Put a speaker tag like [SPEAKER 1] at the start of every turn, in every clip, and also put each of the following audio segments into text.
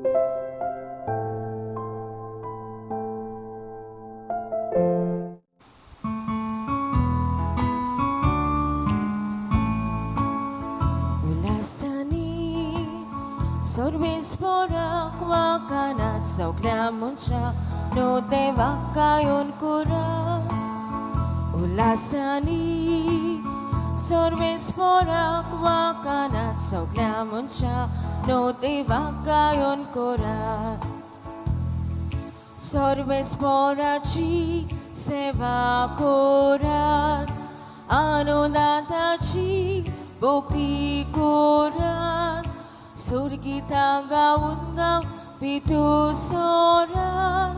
[SPEAKER 1] उल्हासांनी सर्वेस्पोराक वाकानात सगल्या मनशां न्हू देवाक गायोन कोरा. उल्हासांनी सर्वेस्पोराक वाकानात सगल्या मनशां न्हू देवाक गायोन कोरा. सर्वेस्पोराची सेवा कोरात, आनंदाची भक्ती कोरात, सुरगीतां गावन गाव पितू सोरात,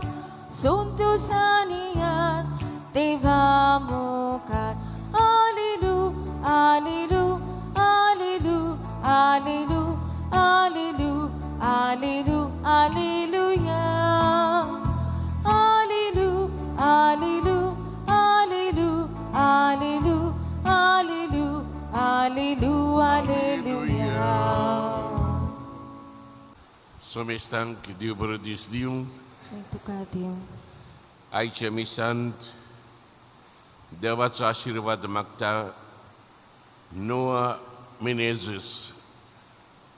[SPEAKER 1] संतोसानियात देवा मुखार. आलेलू आलेलू आलेलू आलेलू आलेलू आलेलू आलेलुया. आलेलू आलेलू आलेलू आलेलू आलेलू आलेलू आलेलुया.
[SPEAKER 2] सोमेस्तांक देव बरो दीस दिवं.
[SPEAKER 1] तुका दिवं.
[SPEAKER 2] आयच्या मिसांत देवाचो आशिर्वाद मागता नोआ मिनेझस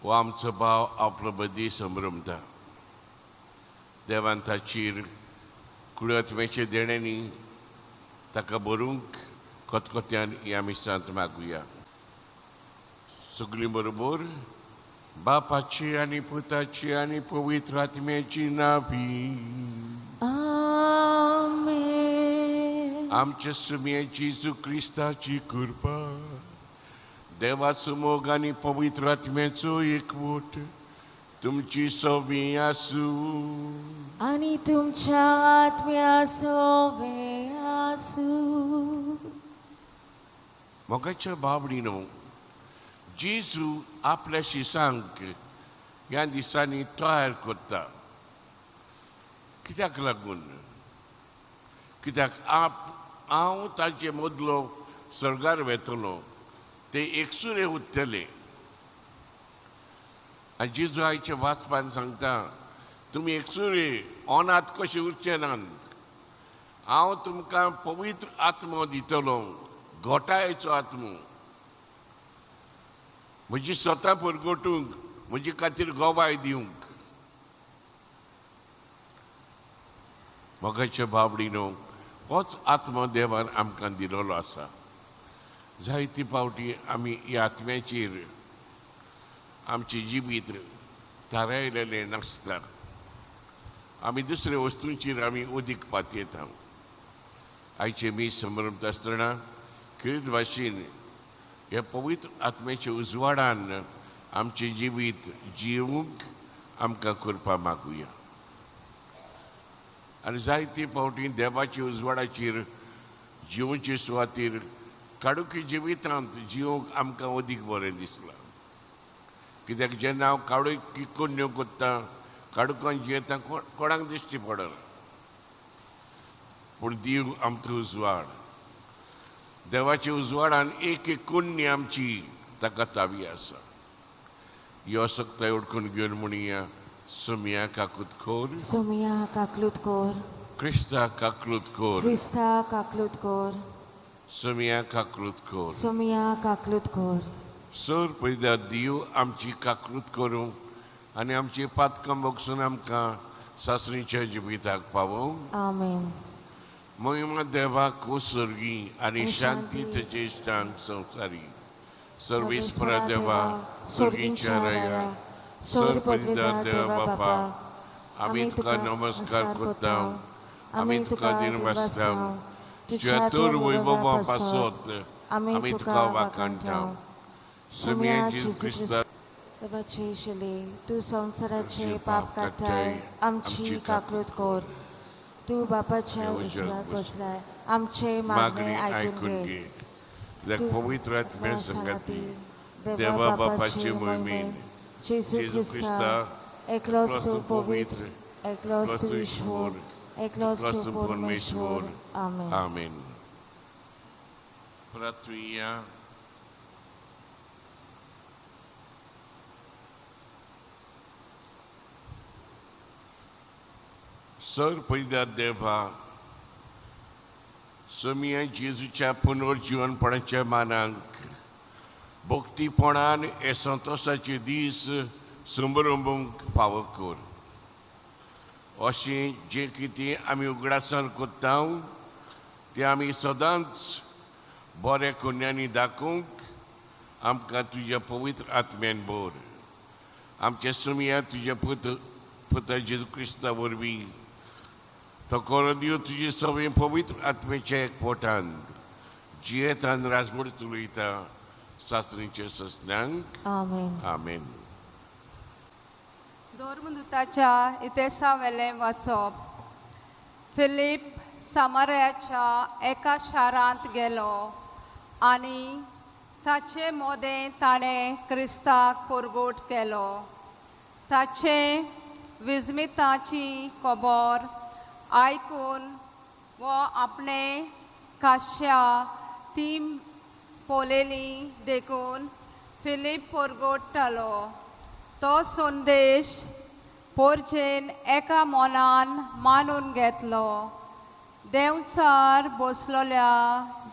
[SPEAKER 2] हो आमचो भाव आपलो बदी संभ्रमता. देवान ताचेर कुळात्म्याच्या देण्यांनी ताका बरूंक खतखत्यान ह्या मिसांत मागुया. सगळीं बरोबर बापाची आनी पुताची आनी पवित्र आत्म्याची नावी.
[SPEAKER 1] आमेन.
[SPEAKER 2] आमच्या सुम्या जेजू क्रिस्ताची कृपा, देवाचो मोग आनी पवित्र आत्म्याचो एकवट तुमची सवी आसूं.
[SPEAKER 1] आनी तुमच्या आत्म्या सोवे आसूं.
[SPEAKER 2] मोगाच्या बाबडीनो, जेजू आपल्या शिसांक ह्या दिसांनी तयार करता. कित्याक लागून? कित्याक आप हांव ताचे मदलो सर्गार वेतलो, ते एकसुरे उरतले. आनी जेजू आयच्या वाचपान सांगता, तुमी एकसुरे अनाथ कशे उरचे नात. हांव तुमकां पवित्र आत्मो दितलो, घोटायेचो आत्मो, म्हजी स्वता परगटूंक, म्हजे खातीर गवाय दिवंक. मोगाच्या बाबडीनो, होच आत्मो देवान आमकां दिलोलो आसा. जायते फावटी आमी ह्या आत्म्याचेर आमचें जिवीत थारायलेलें नासता. आमी दुसऱ्या वस्तूंचेर आमी उदीक पातयेता. आयचे मी संभ्रमता आसतना खेरीत भाशेन ह्या पवित्र आत्म्याच्या उजवाडान आमचें जिवीत जिवूंक आमकां करपा मागुया. आनी जायते फावटी देवाच्या उजवाडाचेर जिवचे सुवातेर काडुकी जिवितांत जिवंक आमकां अदीक बरें दिसलां. कित्याक जेन्ना हांव काडुकी कोन्न्यो कोत्ता, काडुकान जियेता, कोणाक दिश्टी पडना. पूण देव आमचो उजवाड. देवाच्या उजवाडान एक एक कोन्नी आमची ताका तावी आसा. यो सकताय उडकून घेवन म्हणया, सोमया काकूत खोर.
[SPEAKER 1] सोमया काकलूत कोर.
[SPEAKER 2] क्रिस्ता काकलूत खोर.
[SPEAKER 1] क्रिस्ता काकलूत कोर.
[SPEAKER 2] सोमया काकलूत खोर.
[SPEAKER 1] सोमया काकलूत कोर.
[SPEAKER 2] सर पयदा देव आमची काकलूत करूं आनी आमची पातकां बगसून आमकां सासरीच्या जिविताक पावोवं.
[SPEAKER 1] आमेन.
[SPEAKER 2] महिमा देवाक सर्गी आनी शांती तेजे इश्टांक संवसारी. सर्वेस्परा देवा, सर्गीच्या राया, सर पदवीदार देवा बापा, आमी तुका नमस्कार करता, आमी तुका दिनवासता. तुज्या तर वैभवा पासत आमी तुका वाखाणटा. समिया जेजू क्रिस्ता.
[SPEAKER 1] देवाचे शिले, तूं संवसाराचे पाप काडटाय, आमची काकलूत कोर. तूं बापाच्या उजव्याक बसलाय, आमचे मागणे
[SPEAKER 2] मागणी
[SPEAKER 1] आयकून
[SPEAKER 2] आयकून
[SPEAKER 1] घे.
[SPEAKER 2] घे. पवित्र आत्म्या संगाती देवा बापाचे मोहिमेन
[SPEAKER 1] जेजू
[SPEAKER 2] जेजू
[SPEAKER 1] क्रिस्ता,
[SPEAKER 2] क्रिस्ता,
[SPEAKER 1] एकलोच तूं पवित्र, एकलोच तूं ईश्वर, एकलोच तूं परमेश्वर. आमेन.
[SPEAKER 2] आमेन. प्रार्थुया. सर पयल्या देवा, सोमिया जेजूच्या पुनर्जिवनपणाच्या मानांक भक्तीपणान हे संतोसाचे दीस संभ्रमूंक फावो कर. अशें जें कितें आमी उगडासान करता तें आमी सदांच बऱ्या कुन्यांनी दाखोवंक आमकां तुज्या पवित्र आत्म्यान भर. आमच्या सुमया तुज्या पुत पुता जेजू क्रिस्ता वरवीं तो करून दिव तुजे सगळें पवित्र आत्म्याच्या एकवटान जियेतान राजवट चलयता सासणीचे ससण्यांक.
[SPEAKER 1] आमेन.
[SPEAKER 2] आमेन.
[SPEAKER 3] धर्मदूताच्या इतिहासावेलें वाचप. फिलीप सामारयाच्या एका शारांत गेलो आनी ताचे मोदें ताणें क्रिस्ताक परगोट केलो. ताचे विस्मिताची खबर आयकून वो आपणे काश्या ती पळयली देखून फिलीप परगोट्टालो. तो संदेश पोरजेन एका मनान मानून घेतलो. देंवचार बसलोल्या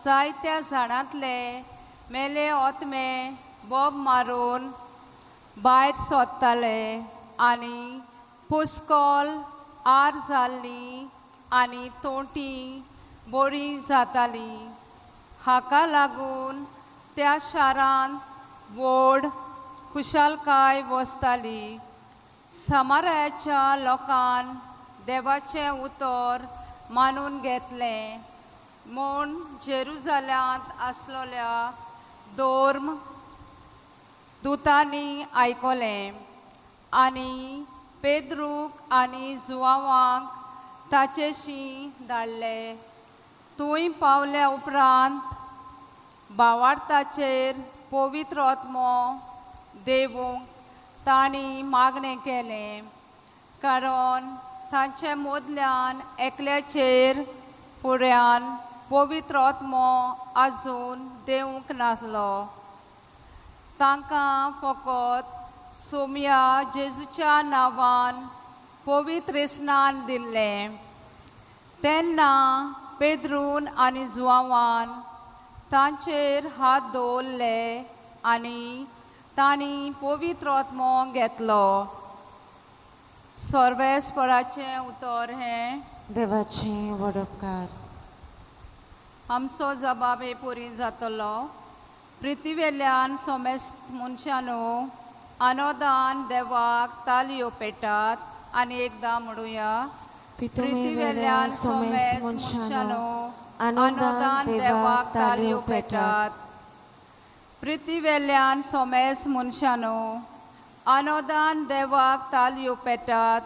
[SPEAKER 3] जायत्या जाणांतले मेले ओतमे बोब मारून भायर सोदताले आनी पुस्कोल आर जाल्ली आनी तोंटी बरी जाताली. हाका लागून त्या शारांत व्हड खुशालकाय वसताली. समारायाच्या लोकान देवाचें उतर मानून घेतलें म्हूण जेरुजाल्यांत आसलोल्या धर्म दुतांनी आयकलें आनी पेद्रूक आनी जुवांवांक ताचेशी धाडले. थंय पावल्या उपरांत भावार्थाचेर पवित्र आत्मो देवूंक तांणी मागणें केलें, कारण तांचे मदल्यान एकल्याचेर फुड्यान पवित्र आत्मो आजून देवूंक नासलो. तांकां फकत सोम्या जेजूच्या नांवान पवित्र स्नान दिल्लें. तेन्ना पेद्रून आनी जुवांवान तांचेर हात दवरले आनी तांणी पवित्र आत्मो घेतलो. सर्वेस्पराचें उतर हें.
[SPEAKER 1] देवाचें वडपकार.
[SPEAKER 3] आमचो जबाब हे पुरी जातलो. पृथ्वीवेल्यान सोमेस्त मनशानो आनोदान देवाक तालयो पेटात आनी एकदां म्हणुया.
[SPEAKER 1] पृथ्वीवेल्यान सोमेस्त मनशानो आनंदान देवाक तालयो पेटात.
[SPEAKER 3] पृथ्वीवेल्यान सोमेस मनशानो आनोदान देवाक तालयो पेटात.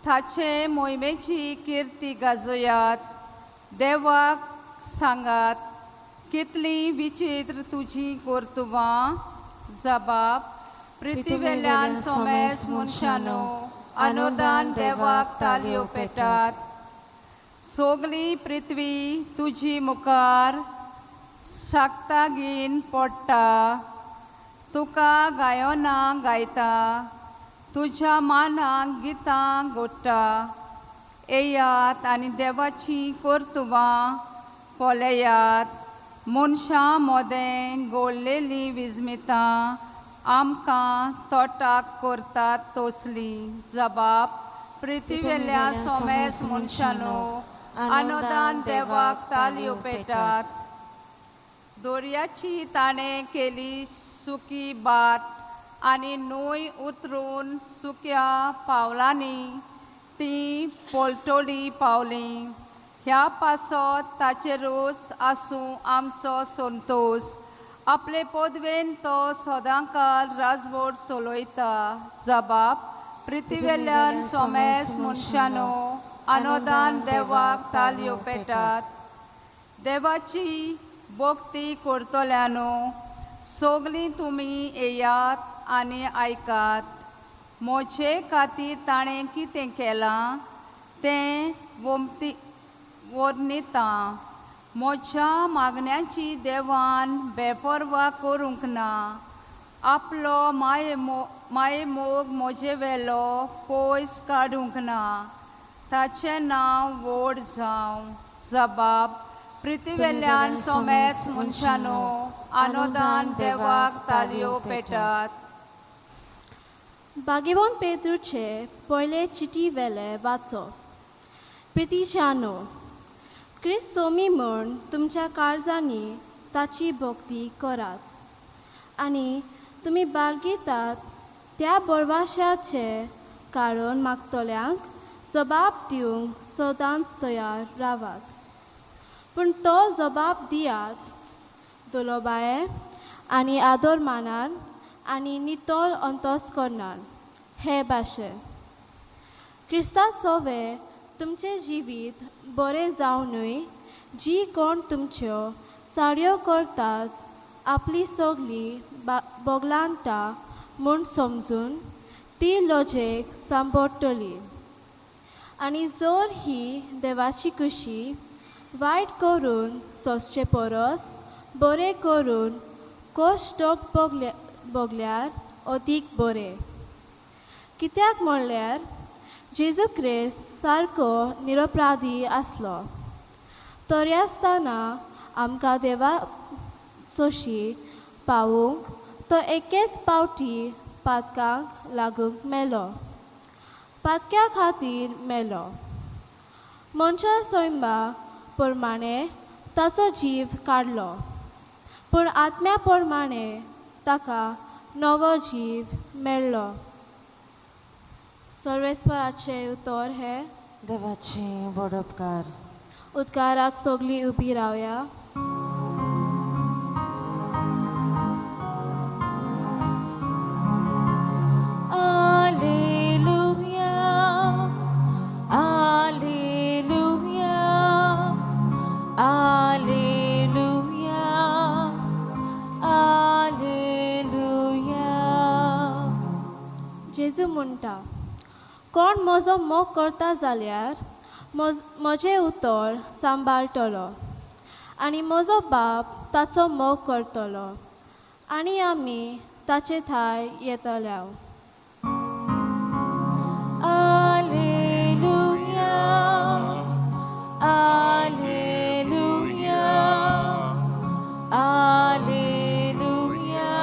[SPEAKER 3] ताचे मोहिमेची किर्ती गाजोयात. देवाक सांगात कितली विचित्र तुजी कर्तुबां. जबाब. पृथ्वीवेल्यान सोमेस मनशानो आनोदान देवाक तालयो पेटात. सगली पृथ्वी तुजी मुखार शाक्तागीन पडटा. तुका गायनां गायता, तुज्या मानाक गितां गोडटा. येयात आनी देवाची कर्तुबां पळयात. मनशां मोदें गोडलेलीं विस्मितां आमकां तोटाक करतात तसलीं. जबाब. पृथ्वीवेल्या सोमेस मनशानो आनोदान देवाक तालयो पेटात. दोरयाची ताणें केली सुकी बाट आनी न्हंय उतरून सुक्या पावलांनी ती पोलटोली पावली. ह्या पासत ताचेरूच आसूं आमचो संतोश. आपले पदवेन तो सदांकाल राजवट चलयता. जबाब. पृथ्वीवेल्यान सोमेस मनशानो आनोदान देवाक तालयो पेटात. देवाची भक्ती करतल्यानो सगलीं तुमी येयात आनी आयकात. म्हजे खातीर ताणें कितें केलां तें वमती वर्णिता. म्हज्या मागण्याची देवान बेपर्वा करूंक ना. आपलो माये मोग म्हजे वेलो पयस काडूंक ना. ताचें नांव व्हड जावं. जबाब पृथ्वीवेल्यान सोमेस मनशानो आनोदान देवाक तालयो पेटात.
[SPEAKER 4] भाग्यवंत पेद्रूचे पयले चिटी वेले वाचो. प्रितीच्यानो, क्रिस्त सोमी म्हूण तुमच्या काळजांनी ताची भक्ती करात आनी तुमी बाळगितात त्या बरवाशाचे कारण मागतल्यांक जबाब दिवंक सदांच तयार रावात. पूण तो जबाब दियात दुलोबाये आनी आदर मानान आनी नितळ अंतस्करणान हे भाशेन. क्रिस्ता सोवे तुमचें जिवीत बरें जावनूय जी कोण तुमच्यो चाडयो करतात आपली सगली बोगलांटा म्हूण समजून ती लजेक सांबडटली. आनी जर ही देवाची कुशी वायट करून सोंसचे परस बरें करून कश्ट भोगल्यार अदीक बरें. कित्याक म्हणल्यार जेजू क्रिस्त सारको निरपराधी आसलो तरी आसतना आमकां देवा सोशी पावूंक तो एकेच पावटी पातकांक लागूंक मेलो, पातक्या खातीर मेलो. मनशा सैमा प्रमाणे ताचो जीव काडलो, पूण आत्म्या प्रमाणे ताका नवो जीव मेळ्ळो. सर्वेस्पराचें उतर हें.
[SPEAKER 1] देवाचें व्हड उपकार.
[SPEAKER 4] उदकाराक सगळीं उबी रावया.
[SPEAKER 1] Alleluia, Alleluia, Alleluia, Alleluia.
[SPEAKER 4] जेजू म्हणटा, कोण म्हजो मोग करता जाल्यार म्हजें उतर सांबाळटलो आनी म्हजो बाप ताचो मोग करतलो आनी आमी ताचे थाय येतल्या.
[SPEAKER 1] Alleluia, Alleluia, Alleluia,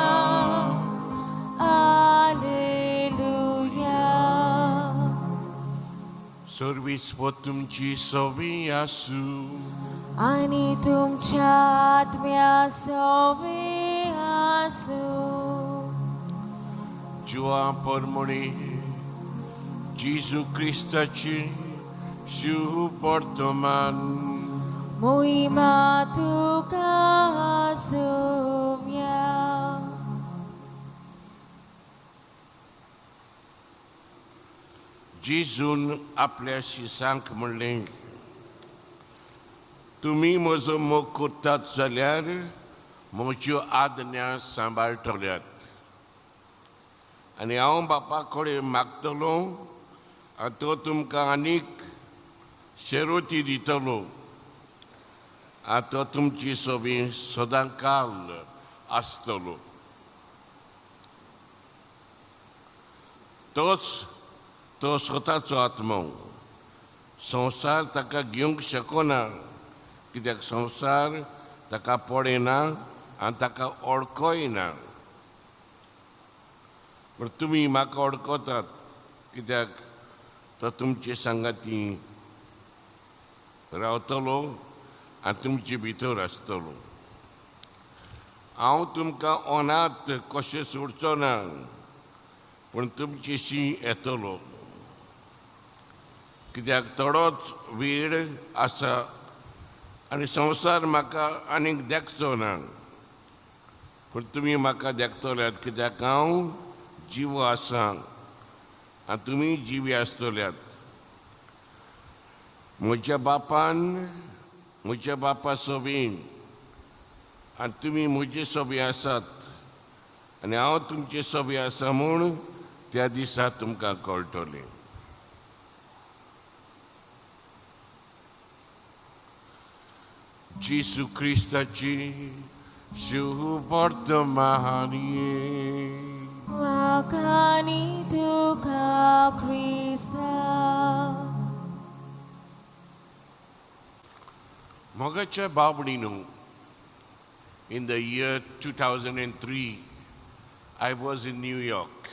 [SPEAKER 1] Alleluia.
[SPEAKER 2] Service तुमची सवी आसूं.
[SPEAKER 1] आनी तुमच्या आत्म्या सोवे आसूं.
[SPEAKER 2] जुआ परमणी जेजू क्रिस्ताची सुवर्तमान.
[SPEAKER 1] मोहिमा तुका आसुया.
[SPEAKER 2] जेजून आपल्या शिसांक म्हणलें, तुमी म्हजो मोग करतात जाल्यार म्हज्यो आज्ञा सांबाळटल्यात आनी हांव बापा कडेन मागतलो आनी तो तुमकां आनीक शेरोती दितलो आनी तो तुमची सोबी सदां काल आसतलो. तोच तो स्वताचो आत्मो. संवसार ताका घेवंक शकना कित्याक संवसार ताका पळयना आनी ताका ओळखय ना. पूण तुमी म्हाका ओळखतात कित्याक तो तुमचे सांगाती रावतलो आनी तुमचे भितर आसतलो. हांव तुमकां अनाथ कशें सोडचो ना, पूण तुमचेशी येतलो. कित्याक थोडोच वेळ आसा आनी संवसार म्हाका आनीक देखचो ना, पूण तुमी म्हाका देखतल्यात कित्याक हांव जिवो आसा आनी तुमी जिवी आसतल्यात. म्हज्या बापान म्हज्या बापा सोबीन आनी तुमी म्हजे सोबी आसात आनी हांव तुमचे सोबी आसा म्हूण त्या दिसा तुमकां कळटलें. जेजू क्रिस्ताची सुवर्तमानी.
[SPEAKER 1] वाखाणी तुका क्रिस्ता.
[SPEAKER 2] मोगाच्या बाबडीनो, in the year 2003, I was in New York.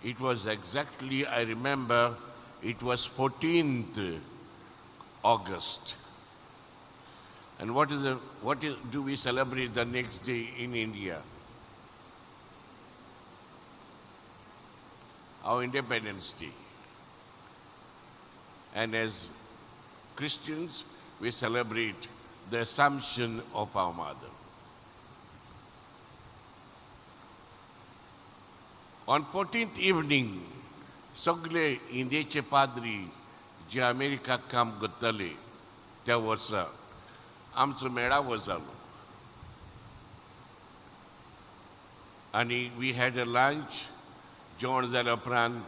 [SPEAKER 2] It was exactly, I remember, it was 14th August. And what do we celebrate the next day in India? Our Independence Day. And as Christians, we celebrate the Assumption of our Mother. On 14th evening, सगळे इंडियेचे पाद्री जे अमेरिकाक काम करताले त्या वर्सा आमचो मेळावो जालो आनी we had a lunch. जेवण जाल्या उपरांत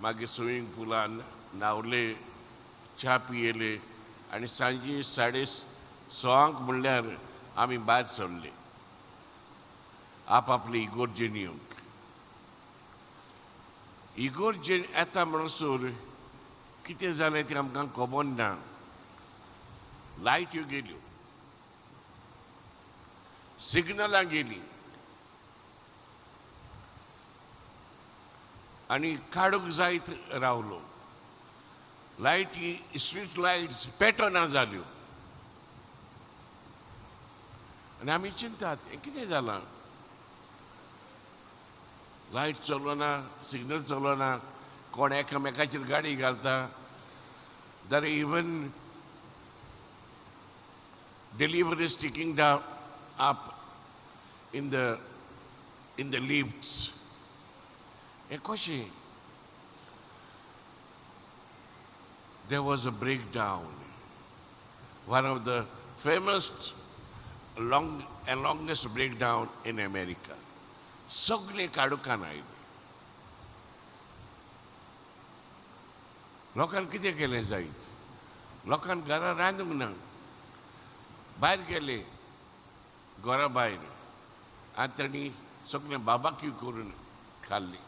[SPEAKER 2] मागीर स्विमींग पुलान न्हांवले, च्या पियेले आनी सांजे 6:30 म्हणल्यार आमी भायर सरले आपआपले इगोर्जेन येवंक. इगोर्जेन येता म्हणसर कितें जालें तें आमकां खबर ना. लायट्यो गेल्यो, सिग्नलां गेलीं आनी काडूंक जायत रावलो. लायटी, स्ट्रीट लायट्स पेटना जाल्यो आनी आमी चिंतात, हें कितें जालां? लायट चलना, सिग्नल चलना, कोण एकामेकाचेर गाडी घालता. There even delivery sticking down up in the lifts. हें कशें? There was a breakdown. One of the famous long and longest breakdown in America. सगळे काळोखान आयले. लोकांक कितें केलें जायत? लोकांक घरा रांदूंक ना, भायर गेले, घरा भायर, आनी तांणी सगळें बाबाक्यू करून खाल्ली.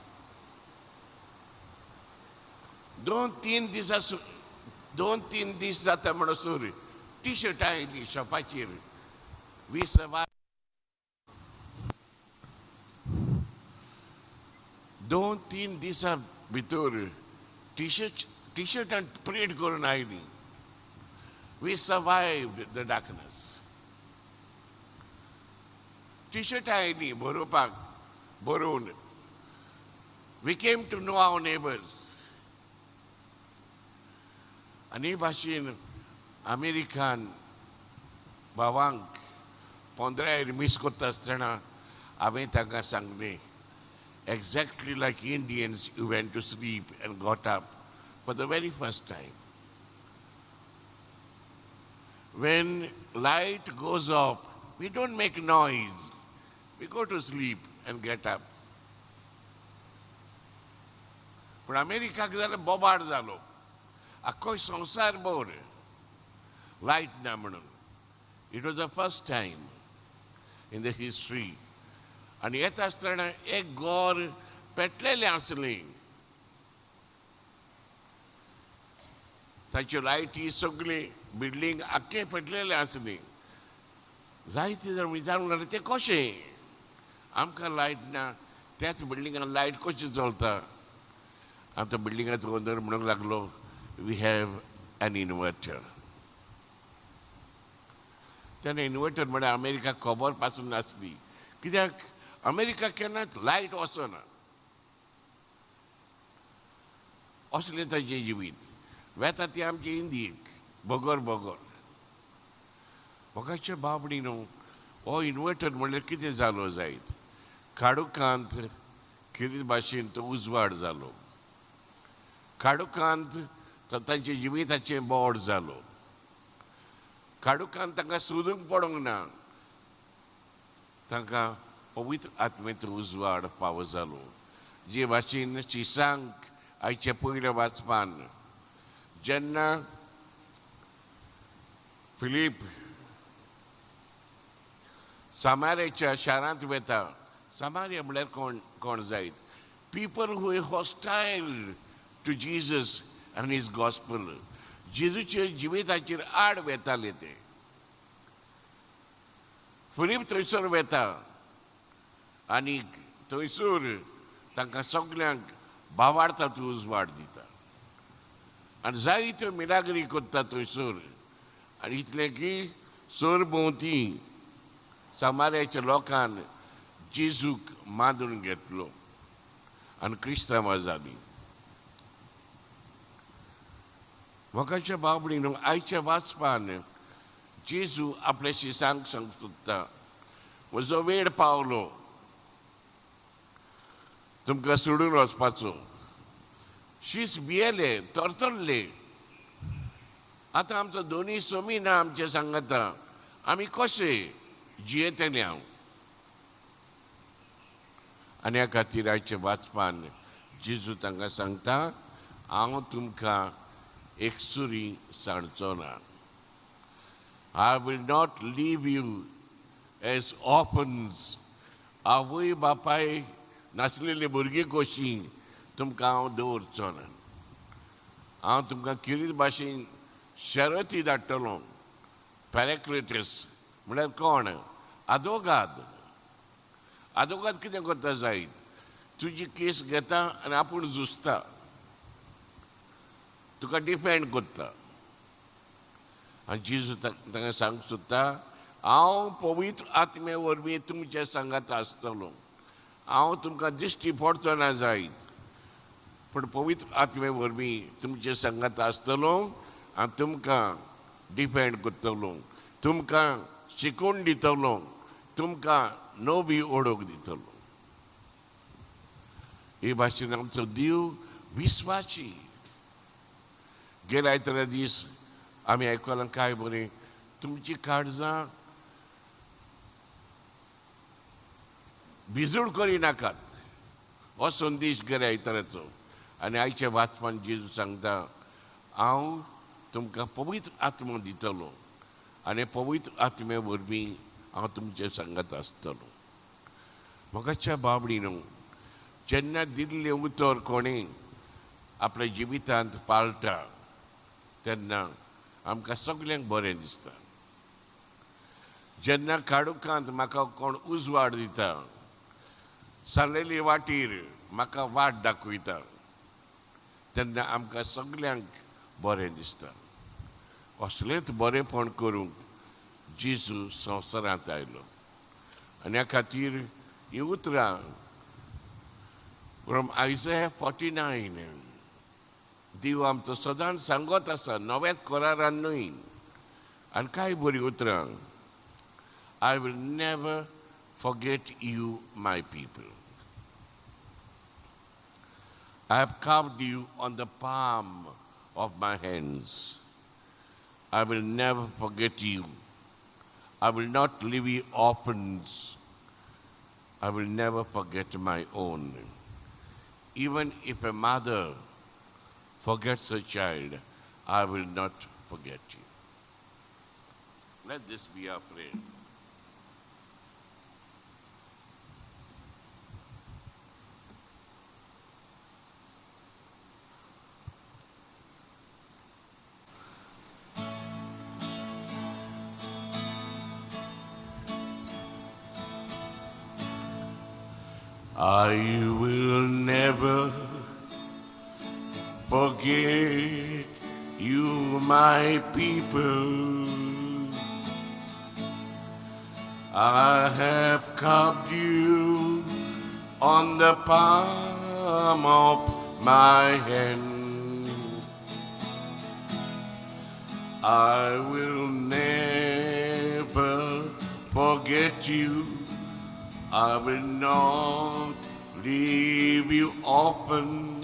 [SPEAKER 2] 2-3 दिसा, 2-3 दीस जाता म्हणसर टी शर्टां आयलीं शॉपाचेर. 20 वा 2-3 दिसां भितर टी शर्टां प्रिंट करून आयलीं. We survive the darkness. T शर्टां आयलीं बरोवपाक, बरोवन we came to know our neighbours. आनी भाशेन अमेरिकन भावांक 15 मीस करता आसतना हांवें तांकां सांगलें, exactly like Indians, you went to sleep and got up for the very first time. When light goes off, we don't make noise. We go to sleep and get up. पूण अमेरिकाक जाल्यार बोबाड जालो, आख्खो संवसार भर लायट ना म्हणून. It was the first time in the history. आनी येता आसतना एक घर पेटलेलें आसलें. ताच्यो लायटी सगळी बिल्डींग आख्खें पेटलेलें आसलें. जायते जाण विचारूंक लागले, तें कशें आमकां लायट ना, त्याच बिल्डिंगान लायट कशी चलता? आतां बिल्डिंगाचो ओनर म्हणूंक लागलो, we have an inverter. तेन्ना इन्वर्टर म्हळ्यार अमेरिका खबर पासून नासली, कित्याक अमेरिका केन्नाच लायट वचना. असलें ताचें जिवीत वेता ती आमचे इंदियेक बगर बगर. मोगाचे बाबडी न्हू, हो इन्वर्टर म्हणल्यार कितें जालो जायत? काळोखांत खेरीत भाशेन तो उजवाड जालो. काळोखांत तो तांच्या जिविताचें बोड जालो. काळोखांत तांकां सोदूंक पडूंक ना, तांकां पवित्र आत्मेचो उजवाड फावो जालो. जे भाशेन शिसांक आयचे पयल्या वाचपान जेन्ना फिलीप सामारियाच्या शारांत वेता, सामारिया म्हळ्यार कोण कोण जायत? People who hostile to Jesus and his gospel. जेजूच्या जिविताचेर आड वेताले ते. फिलीप थंयसर वेता आनी थंयसर तांकां सगल्यांक भावार्थाचो उजवाड दिता आनी जायत्यो मिलाग्री करता थंयसर. आनी इतलें की सरभोंवती सामार्याच्या लोकान जेजूक मानून घेतलो आनी क्रिस्तांवां जालीं. मोगाच्या बाबडीन आयच्या वाचपान जेजू आपल्या शिसांक सांग सोदता, म्हजो वेळ पावलो तुमकां सोडून वचपाचो. शीस भियेले, तरतरले. आतां आमचो दोनूय सोमी ना आमचे सांगता, आमी कशे जियेतले हांव. आनी ह्या खातीर आयच्या वाचपान जेजू तांकां सांगता, हांव तुमकां एक सुरी सांडचो ना. I will not leave you as orphans. आवय बापाय नासलेली भुरगीं कशीं तुमकां हांव दवरचो ना. हांव तुमकां किरीत भाशेन शरती धाडटलो. पॅराक्लेटस म्हळ्यार कोण? आदोगाद. आदोगाद कितें करता जायत, तुजी केस घेता आनी आपूण झुजता, तुका डिफेंड करता. आनी जेजू तांकां सांगूंक सोदता, हांव पवित्र आत्मे वरवीं तुमच्या सांगात आसतलो. हांव तुमकां दिश्टी पडचो ना जायत, पूण पवित्र आत्मे वरवीं तुमचे सांगात आसतलो आनी तुमकां डिफेंड करतलो, तुमकां शिकोवन दितलो, तुमकां नवी ओळख दितलो. हे भाशेन आमचो देव विस्वासी. गेल्या आयतारा दीस आमी आयकलां काय बरें, तुमची काळजां भिजूड करिनाकात, हो संदेश गेल्या आयताराचो. आनी आयच्या वाचपान जेजू सांगता, हांव तुमकां पवित्र आत्मो दितलो आनी पवित्र आत्मे वरवीं हांव तुमचे सांगात आसतलो. मोगाच्या बाबडीनो, जेन्ना दिल्लें उतर कोणें आपल्या जिवितांत पाळटा तेन्ना आमकां सगल्यांक बरें दिसता. जेन्ना काळोखांत म्हाका कोण उजवाड दिता, सारलेली वाटीर म्हाका वाट दाखयता, तेन्ना आमकां सगल्यांक बरें दिसता. असलेंच बरेंपण करूंक जेजू संवसारांत आयलो. आनी ह्या खातीर हीं उतरां फ्रॉम आयजया 49 देव आमचो सदांच सांगत आसा, नव्याच करारान न्हय. आनी कांय बरीं उतरां, I will never forget you, my people. I have carved you on the palm of my hands. I will never forget you. I will not leave you orphans. I will never forget my own. Even if a mother forgets her child, I will not forget you. Let this be our prayer. I will never forget you, my people. I have carved you on the palm of my hand. I will never forget you. I will not leave you orphan.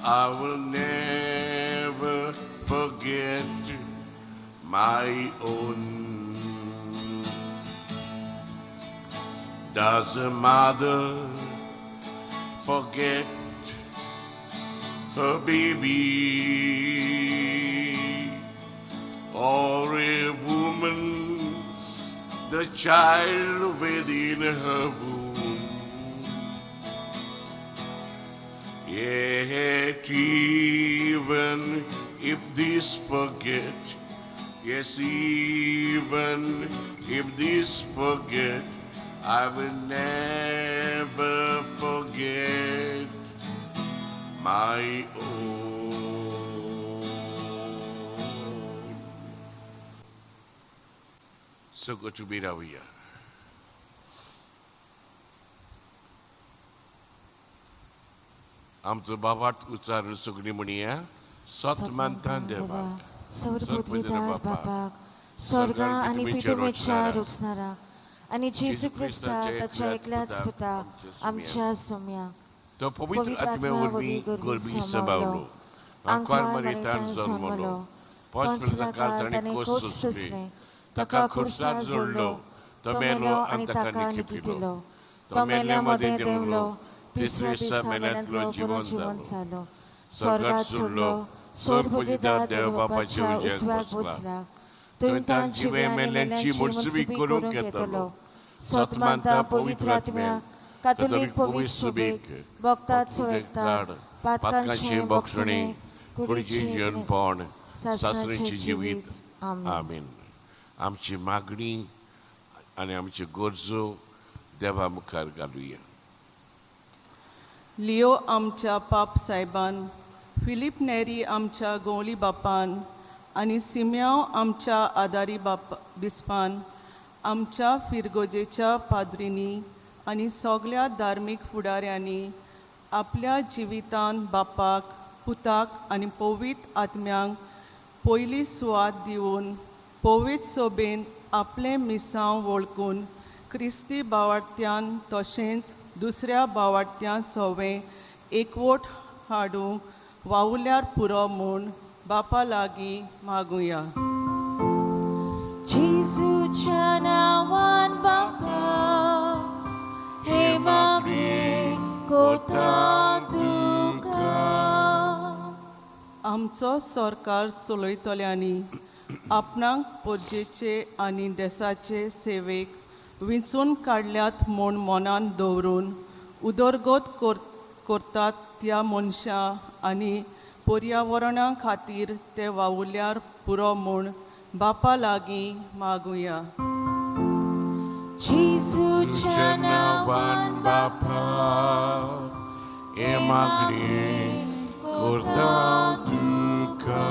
[SPEAKER 2] I will never forget my own. Does a mother forget her baby? Or a woman the child within her womb? Yet even if these forget, yes, even if these forget, I will never forget my own. सगळ्याच उबी रावया. आमचो बाबाट उच्चारून सगळीं म्हणया. सत मानता देवाक,
[SPEAKER 1] सर्वपृथ्वीदार बापाक, स्वर्गा आनी पितुमेच्या रचणारा आनी जेजू क्रिस्ता ताच्या एकल्याच पुता आमच्या सोम्या,
[SPEAKER 2] तो पवित्र आत्म्या वरवीं गर्भी सभावलो, आंकवार मरितान जल्मलो, पोंच काळ ताणें कोस सोंसले, ताका खुर्सार जोडलो, तो मेलो आनी ताका निखिपिलो, तो मेल्या मदें देंवलो, तिसऱ्या दिसा मेल्यांतलो जिवंत जालो,
[SPEAKER 1] स्वर्गात चडलो, सर्वपृथ्वीदार देव बापाच्या उजव्याक बसला, थंय तान जिवे मेल्ल्यांची मुडसुबी करूंक येतलो. सत मानता पवित्र आत्म्या, कातोलीक पवित्र सुबेक, भक्तात सोयतात, पातकांचे बक्षणे,
[SPEAKER 2] कुडीची जीवनपण, सासऱ्याची जिवीत.
[SPEAKER 1] आमेन.
[SPEAKER 2] आमीन. आमची मागणी आनी आमच्यो गरजो देवा मुखार घालुया.
[SPEAKER 5] लिओ आमच्या पाप सायबान, फिलीप नेरी आमच्या गोवली बापान आनी सिम्यांव आमच्या आदारी बाप बिस्पान, आमच्या फिरगोजेच्या पाद्रींनी आनी सगल्या धार्मीक फुडाऱ्यांनी आपल्या जिवितान बापाक, पुताक आनी पवित्र आत्म्यांक पयली सुवात दिवन पवित्र सोबेन आपलें मिसांव वळखून क्रिस्ती बावाडत्यान तशेंच दुसऱ्या बावाडत्यां सोवें एकवट हाडूंक वावुल्यार पुरो म्हूण बापा लागीं मागुया.
[SPEAKER 1] जेजूच्या नांवान बापा, हे मागणें कोता तुका.
[SPEAKER 5] आमचो सरकार चलयतल्यांनी आपणाक पोरजेचे आनी देसाचे सेवेक विंचून काडल्यात म्हूण मनान दवरून उदरगत करतात त्या मनशां आनी पर्यावरणा खातीर ते वावुल्यार पुरो म्हूण बापा लागीं मागुया.
[SPEAKER 1] जेजूच्या
[SPEAKER 2] तुज्या
[SPEAKER 1] नांवान
[SPEAKER 2] नांवान बापा, हे मागणें करता तुका.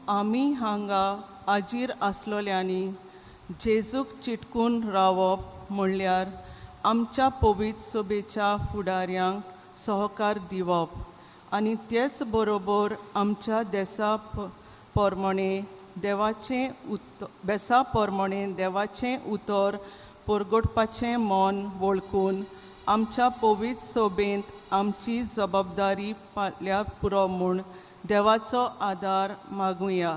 [SPEAKER 5] आमी हांगा आजीर आसलोल्यांनी जेजूक चिटकून रावप म्हणल्यार आमच्या पवित्र सभेच्या फुडाऱ्यांक सहकार दिवप आनी तेच बरोबर आमच्या देसा प्रमाणे देवाचें उत बेसा प्रमाणे देवाचें उतर परगटपाचें मन वळखून आमच्या पवित्र सभेंत आमची जबाबदारी पाळल्यार पुरो म्हूण देवाचो आदार मागुया.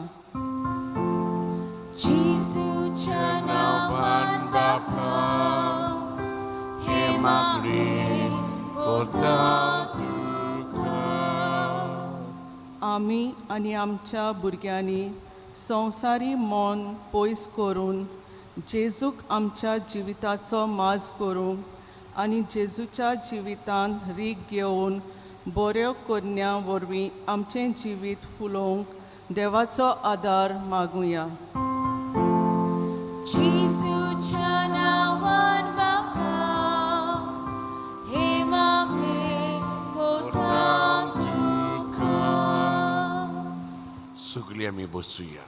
[SPEAKER 1] जेजूच्या नांवान बापा,
[SPEAKER 2] हे मागणें करता तुका.
[SPEAKER 5] आमी आनी आमच्या भुरग्यांनी संवसारी मन पयस करून जेजूक आमच्या जिविताचो माज करूंक आनी जेजूच्या जिवितान रीग घेवन बऱ्यो करण्या वरवीं आमचें जिवीत फुलोवंक देवाचो आदार मागुया.
[SPEAKER 1] जेजूच्या नांवान बापा, हे मागणें कोता तुका.
[SPEAKER 2] सगळीं आमी बसुया.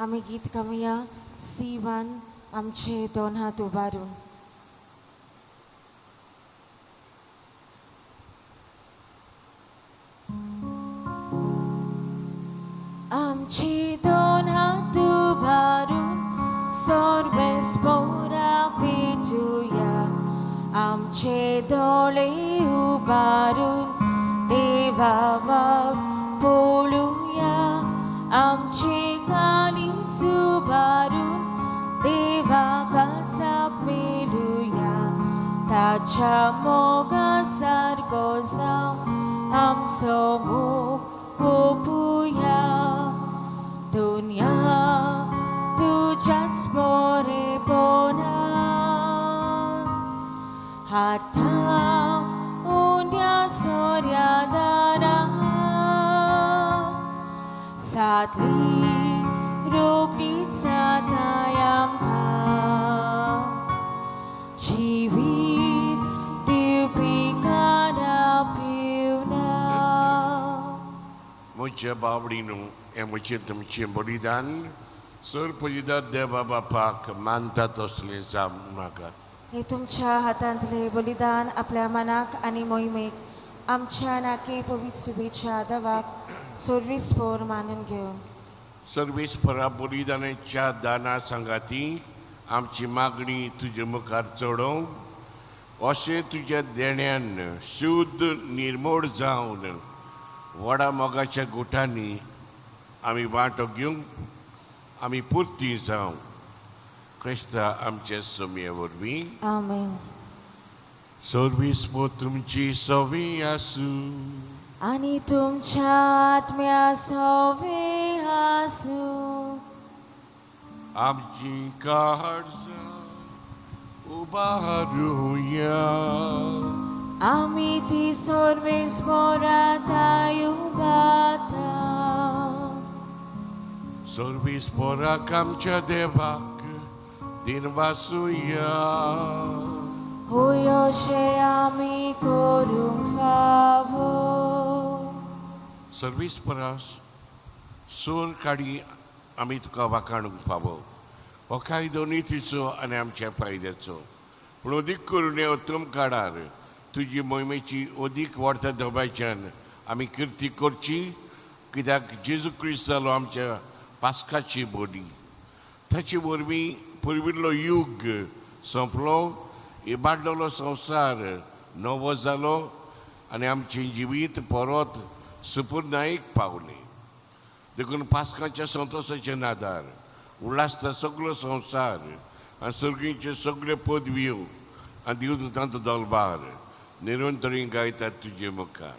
[SPEAKER 1] आमी गीत गावया C1, आमचे दोन हात उबारून. आमचे दोन हात उबारून सर्वेस्पोराक भेटुया, आमचे दोळे उबारून देवा वाट पळोवया, आमचे काळीज उबारून देवा काळजाक मेळुया, ताच्या मोगा सारको जावं आमचो मोग ओपुया. दुनिया तुज्याच बरेपणान हाडटा उण्या सोऱ्या दारान.
[SPEAKER 6] जातली रोखडीच जाताय आमकां जिवीत दिवपी काना पिवना.
[SPEAKER 2] म्हज्या बावडीनू हें म्हजें तुमचें बलिदान सर पजिदार देवा बापाक मानता तसलें जावं नाकात.
[SPEAKER 6] हे तुमच्या हातांतले बलिदान आपल्या मनाक आनी मोहिमेक आमच्या नाके पवित्र सुबेच्या दवाक सर्वीस पोर मानून घेवन
[SPEAKER 2] सर्वीस परा बलिदानाच्या दाना सांगाती आमची मागणी तुजे मुखार चडोवंक अशें तुज्या देण्यान शुद्ध निर्मोड जावन व्हडा मोगाच्या गुटांनी आमी वांटो घेवंक आमी पुरती जावं क्रिस्ता आमचे सोमये वरवीं.
[SPEAKER 6] आमेन.
[SPEAKER 2] सर्वीस पो तुमची सवी आसूं.
[SPEAKER 6] आनी तुमच्या आत्म्या सोवे आसूं.
[SPEAKER 2] आमची काळजां उबारुया.
[SPEAKER 6] आमी ती सर्वीस पोराताय उबाता.
[SPEAKER 2] सर्वीस पोराक आमच्या देवाक दिनवासुया.
[SPEAKER 6] होय अशें आमी करूंक फावो.
[SPEAKER 2] सर्वीस परास सूर काडी आमी तुका वाखाणूंक फावो. हो कायदो नितीचो आनी आमच्या फायद्याचो, पूण अदीक करून हे उत्तम काडार तुजी मोहिमेची अदीक वाडटा दबायच्यान आमी किर्ती करची, कित्याक जेजू क्रिस्त जालो आमच्या पास्काची बोली. ताचे वरवीं पुर्विल्लो युग सोंपलो, इबाडलेलो संवसार नवो जालो आनी आमचें जिवीत परत सुपुर्नायेक पावलें. देखून पास्काच्या संतोशाचे नादार उल्हासता सगलो संवसार आनी सर्गीच्यो सगल्यो पदव्यो आनी देवदूतांचो दलबार निरंतरी गायतात तुजे मुखार.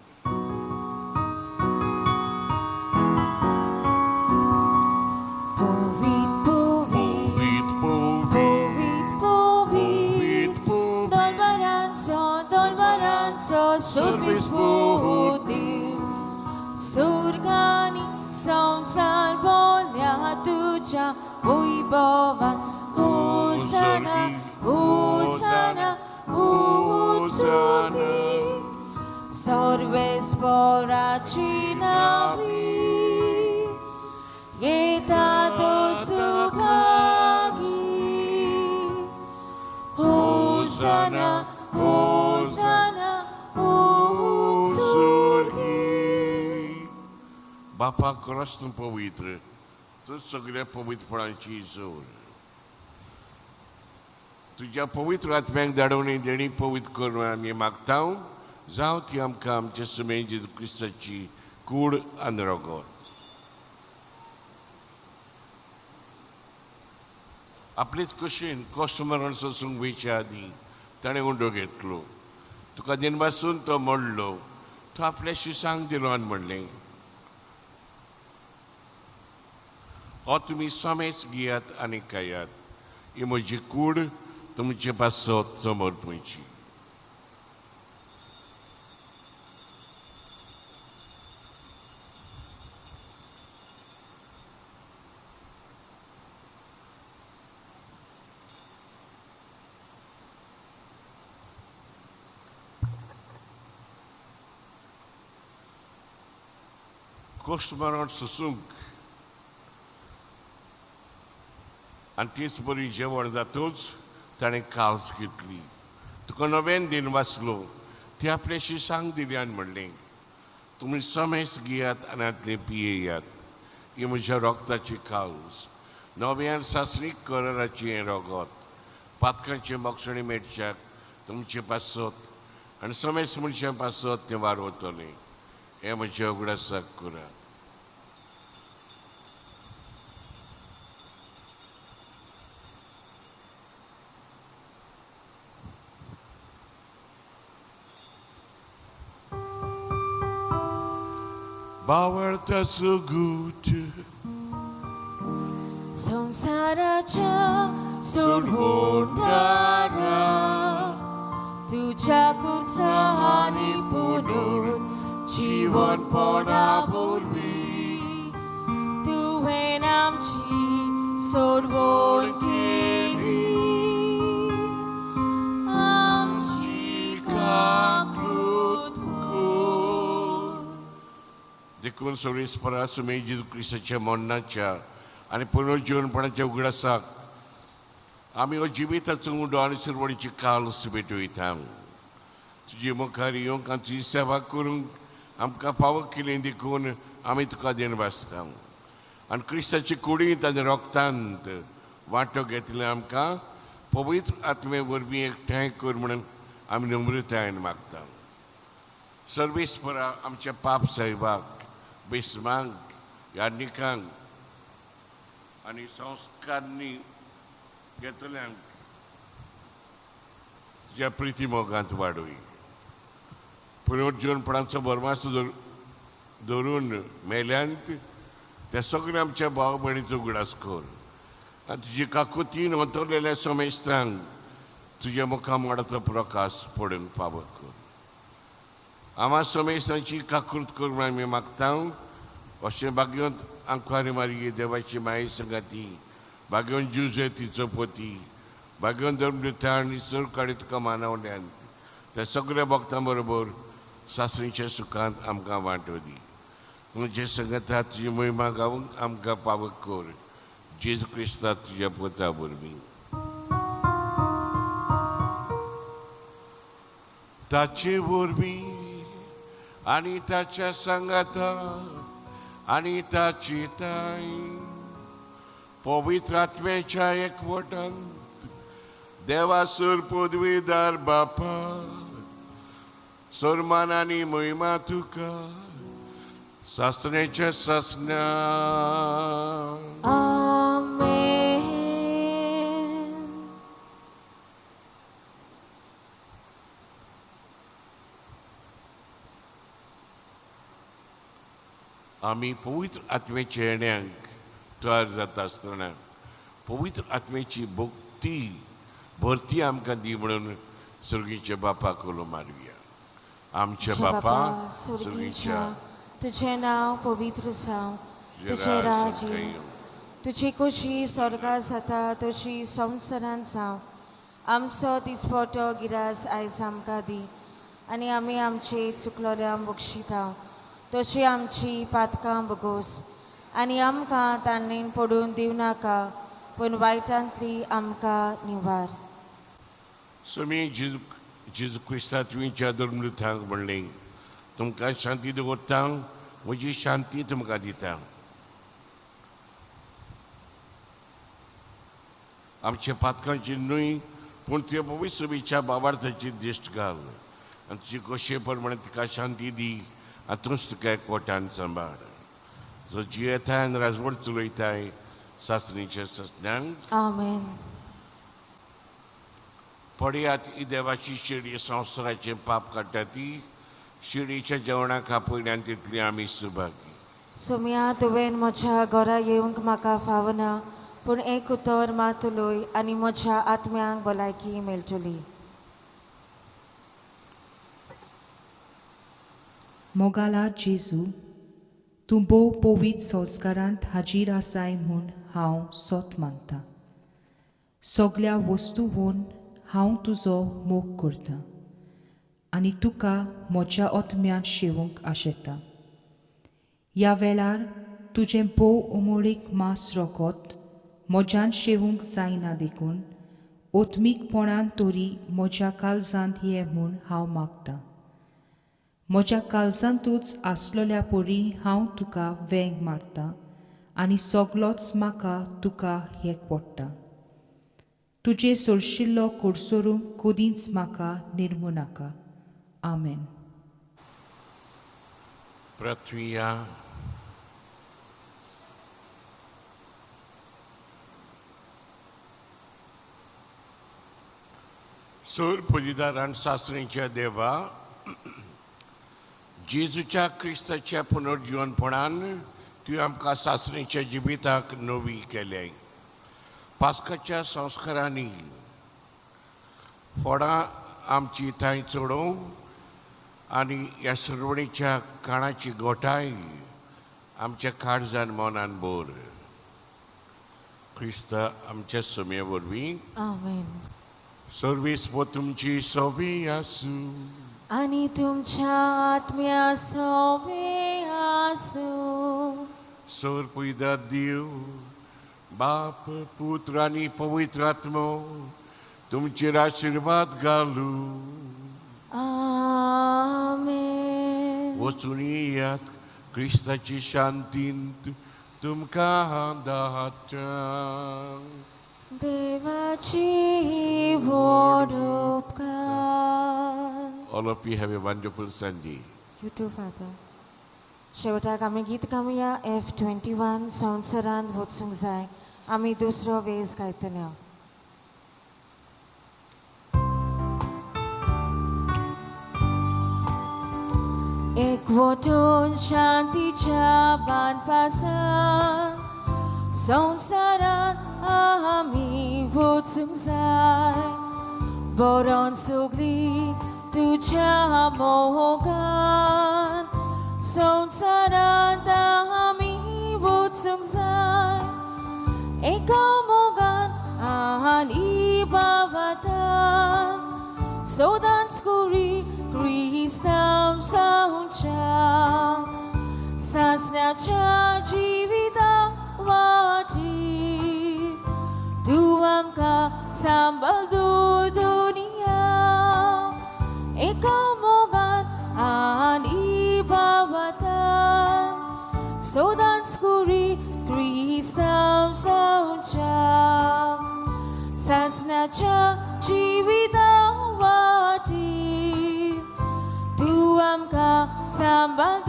[SPEAKER 6] पवित्र पवित्र
[SPEAKER 2] पवीत पवीत
[SPEAKER 6] पवित्र पवित्र दलबारांचो दलबारांचो सर्वीस देव सुर्गानी संवसार बोल्या तुज्या वैभवान. होसाना होसाना उंचुर्गी सर्वेस्पराची नावी येता तो सुभागी. होसाना होसाना उंचुर्गी.
[SPEAKER 2] बापा क्रॉस तूं पवित्र, तूं सगळ्या पवित्रपणाची जोड. तुज्या पवित्र आत्म्याक धाडवणी देणी पवित्र करून आमी मागता, जावं ती आमकां आमचे सुमेर जेजू क्रिस्ताची कूड आनी रगत. आपलेच कशेन कश्ट मरण सोसूंक वयच्या आदीं ताणें उंडो घेतलो, तुका दिनवासून तो मोडलो, तो आपल्या शिसांक दिलो आनी म्हणलें, हो तुमी समेच घेयात आनी खायात, ही म्हजी कूड तुमचे पासत समर्पणची. कश्ट मरण सोसूंक आनी तेच बरी जेवण जातूच ताणें काल्स घेतली, तुका नव्यान दिन वाचलो, ती आपल्या शिसांक दिली आनी म्हणलें, तुमी समेस घेयात आनी हातलें पियेयात, ही म्हज्या रोगताची काल्स, नव्यान सासरीक कराराची हें रगत, पातकांचे मोगसणी मेळच्याक तुमचे पासत आनी समेस मनशां पासत तें वारवतलें. हें म्हज्या उगडासाक करात. बावळताचो गूट
[SPEAKER 6] संवसाराच्या सोडवणारा तुज्या कुर्सांनी पुनून जिवनपणा वरवीं आमची सोडवण केली आमची काकूत कर.
[SPEAKER 2] देखून सर्वेस्परा सुमे जेजू क्रिस्ताच्या मरणाच्या आनी पुनर्जीवनपणाच्या उगडासाक आमी हो जिविताचो उंडो आनी सुरवणीची काल भेटयता. तुजे मुखार येवंक आनी तुजी सेवा करूंक आमकां फावो केली देखून आमी तुका देण भासता. आनी क्रिस्ताची कुडींत आनी रोगतांत वांटो घेतले आमकां पवित्र आत्मे वरवीं एकठांय कर म्हणून आमी नम्रतायेन मागता. सर्वेस्परा आमच्या पाप साहेबाक, बेस्मांक, याज्ञिकांक आनी संस्कारांनी घेतल्यांक तुज्या प्रिती मोगांत वाडय. पुनर्जीवनपणाचो भरमास धरून मेल्यांत त्या सगळ्या आमच्या भाव भयणीचो उगडास कर आनी तुजी काकुतीन अंतरलेल्या समेस्तांक तुज्या मुखामळाचो प्रकाश पडूंक फावो कर. आमा समेस्तांची काकृत कर म्हूण आमी मागता. अशें भाग्यवंत आंकवारी मारये देवाची माये संगाती, भाग्यवंत जुजे तिचो पती, भाग्यवंत धर्मदूता आनी सरकाडी तुका मानवल्यांत त्या सगळ्या भक्तां बरोबर सासणीच्या सुखांत आमकां वांटो दी. तुमचे संगता तुजी महिमा गावंक आमकां पावक कर. जेजू क्रिस्ता तुज्या पुता वरवीं. ताचे वरवीं आनी ताच्या सांगाता आनी ताची ताई पवित्र आत्म्याच्या एकवटांत देवासूर पदवीदार बापा, सरमान आनी महिमा तुका सासण्याच्या सासण्या.
[SPEAKER 6] आमेन.
[SPEAKER 2] आमी पवित्र आत्म्याच्या येण्याक तयार जाता आसतना पवित्र आत्म्याची भक्ती भरती आमकां दी म्हणून सर्गीच्या बापाक उलो मारुया. आमच्या बापा
[SPEAKER 6] स्वर्गीच्या, तुझें नांव पवित्र जावं, तुझें राज येवं, तुजी खोशी स्वर्गात जाता तशी संवसारांत जावं. आमचो दिसपटो गिरास आयज आमकां दी आनी आमी आमचे चुकलोल्यांक बक्षिता तशी आमची पातकां बगोस आनी आमकां ताणें पडून दिवं नाका पूण वायटांतली आमकां निवार.
[SPEAKER 2] स्वामी जेजू जेजू क्रिस्ता तुवें धर्मदूतांक म्हणलें, तुमकां शांती दवरता, म्हजी शांती तुमकां दिता. आमच्या पातकांची न्हय पूण तुज्या पवित्र बाबार्थाची दिश्ट घाल आनी तुजी खोशये प्रमाणे तिका शांती दी आनी तूंच तुका एकवटान सांबाळ, जो जियेताय आनी राजवट चलयताय सासणीच्या ससण्यांक.
[SPEAKER 6] आमेन.
[SPEAKER 2] पळयात ही देवाची शिडी संवसाराचें पाप काडटा ती शिडीच्या जेवणाक आपयल्यान तितली आमी सुभागी.
[SPEAKER 6] सोम्या, तुवें म्हज्या घरा येवंक म्हाका फावना, पूण एक उतर मात उलय आनी म्हज्या आत्म्यांक भलायकी मेळटली.
[SPEAKER 7] मोगाला जेजू, तूं भोव पवित्र संस्कारांत हाजीर आसाय म्हूण हांव सोत मानतां. सगल्या वस्तूवन हांव तुजो मोग करतां आनी तुका म्हज्या आत्म्यांत शेवूंक आशेतां. ह्या वेळार तुजें भोव उमळीक मास रोगत म्हज्यान शेवूंक जायना देखून ओत्मीकपणान तरी म्हज्या काळजांत ये म्हूण हांव मागतां. म्हज्या काळजांतूच आसलोल्या परी हांव तुका वेंग मारतां आनी सगलोच म्हाका तुका एकवडटा. तुजें सोरशिल्लो कोडसोरूंक कदींच म्हाका निर्मू नाका. आमेन.
[SPEAKER 2] पृथ्वीया. सोर पुजिदारान सासणीच्या देवा, जेजूच्या क्रिस्ताच्या पुनर्जीवनपणान तुवें आमकां सासणीच्या जिविताक नवी केलें. पास्काच्या संस्कारांनी फोडां आमची थंय चडोवंक आनी ह्या सरवणीच्या काणाची गोठाय आमच्या काळजान मनान भर. क्रिस्ता आमच्या सोम्या वरवीं.
[SPEAKER 6] आमेन.
[SPEAKER 2] सर्वीस वो तुमची सोबी आसूं.
[SPEAKER 6] आनी तुमच्या आत्म्या सोवे आसूं.
[SPEAKER 2] सर पयदा देव बाप, पुत्र आनी पवित्र आत्मो तुमचेर आशिर्वाद घालू.
[SPEAKER 6] आमेन.
[SPEAKER 2] वचून येयात, क्रिस्ताची शांतींत तुमकां दाहता.
[SPEAKER 6] देवाची व्हड उपकार.
[SPEAKER 2] All of you have a wonderful Sunday.
[SPEAKER 6] You too, Father. शेवटाक आमी गीत गावया F 21, संवसारांत वचूंक जाय. आमी दुसरो वेज गायतले. एकवटून शांतीच्या बांदपासान संवसारांत आमी वचूंक जाय. बरोन सगळी तुज्या मोगान संवसारांत आमी वचूंक जाय. एका मोगान आनी भावातान सदांच कुरी क्रिस्तांव जावच्या सासण्याच्या जिविता वाटी तूं आमकां सांबाळ दुनिया. एका मोगान आनी भावातान सदांच कुरी क्रिस्तांव जावच्या सासण्याच्या जिविता वाटी तूं आमकां सांबाळ.